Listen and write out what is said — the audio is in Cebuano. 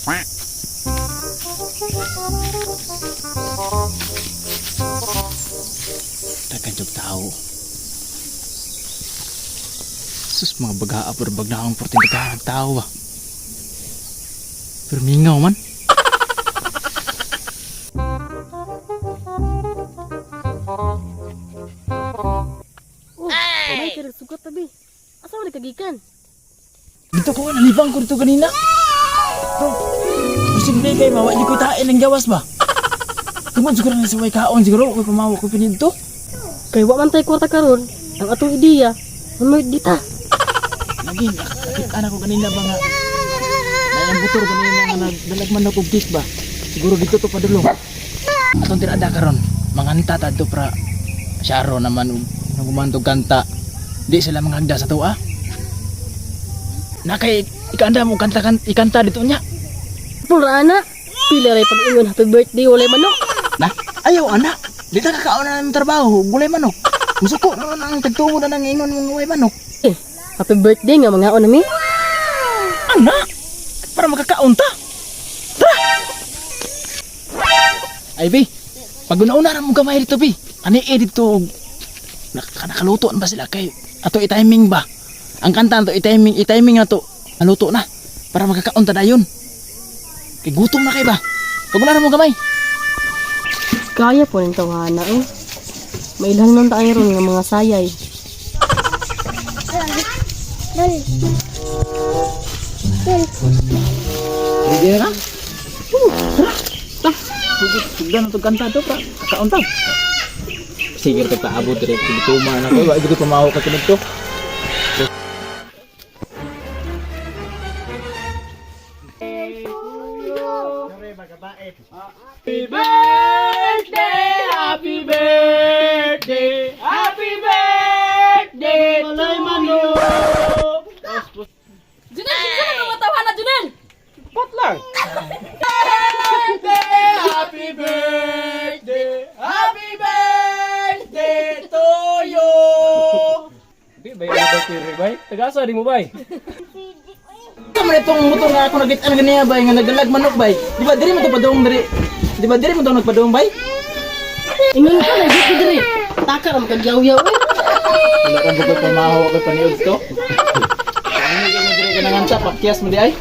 Dagan jud tao. Sus, mga baga pero bagnaong porting daghan ang tao ba. Pero mingaw man. Oh, may kay sugat tabi. Asa man kagikan? Dito ko, nalibang ko dito kanina. Bro, posible kay mawa, hindi ko tain ang gawas ba? Tungod siguro na sa way kaon, siguro ko pamawa ko pinito. Kay wa man tay kwarta karon, ang atong ideya, mamay dita. Lagi, nakita na ko kanina ba nga. Nayang butor kanina nga nagdalagman ako og cake ba. Siguro dito to padulong. Atong tirada karon, manganta ta to pra. Syaro naman og nagumantog kanta. Di sila manghagda sa tuwa. Nakay ikanda mo kanta kan ikanta dito niya. Pura ana. Pila ray pag-ingon happy birthday walay manok. Na, ayaw ana. Di ta kakaon na ng trabaho, gulay manok. Musuko naman ang tagtuo na nang ingon mong gulay manok. Eh, happy birthday nga mga nami. Ana, para makakaon ta. Tara! Ay, bi, pag una-una ra mo gamay dito, bi. Ani eh dito, nakaluto na ba sila kay ato i-timing ba? Ang kanta ato i-timing, i-timing na to. Naluto na para makakaon ta dayon. Kay gutom na kay ba? Pag una ra mo gamay. Kaya po ning tawhana eh. Mailhan man tayo ron nga mga sayay. Ready na ka? Tara. Ta. Sugod, sugdan na to kanta to pra. Kakaon ta. Sige ra paabot dire tuma na ko, wa gid ko pamawo ka kinito. Happy birthday, happy birthday, happy birthday to you. Junel, kinsa man mga tawhana Junel? Pot lang. Happy birthday, happy birthday to you. Di ba yung birthday bay? Tagasa di mo bay. Kamo na itong motor nga ako nagit-an ganiya bay nga nagalag manok bay. Di ba diri mo to padung diri? Di ba diri mo to nagpadung bay? Ingon ka na dito diri. Taka ra makagyaw-yaw eh. Wala kang bukod pamahaw ako paniod to. Ano ka mo diri ka nanganta pakyas mo di ay?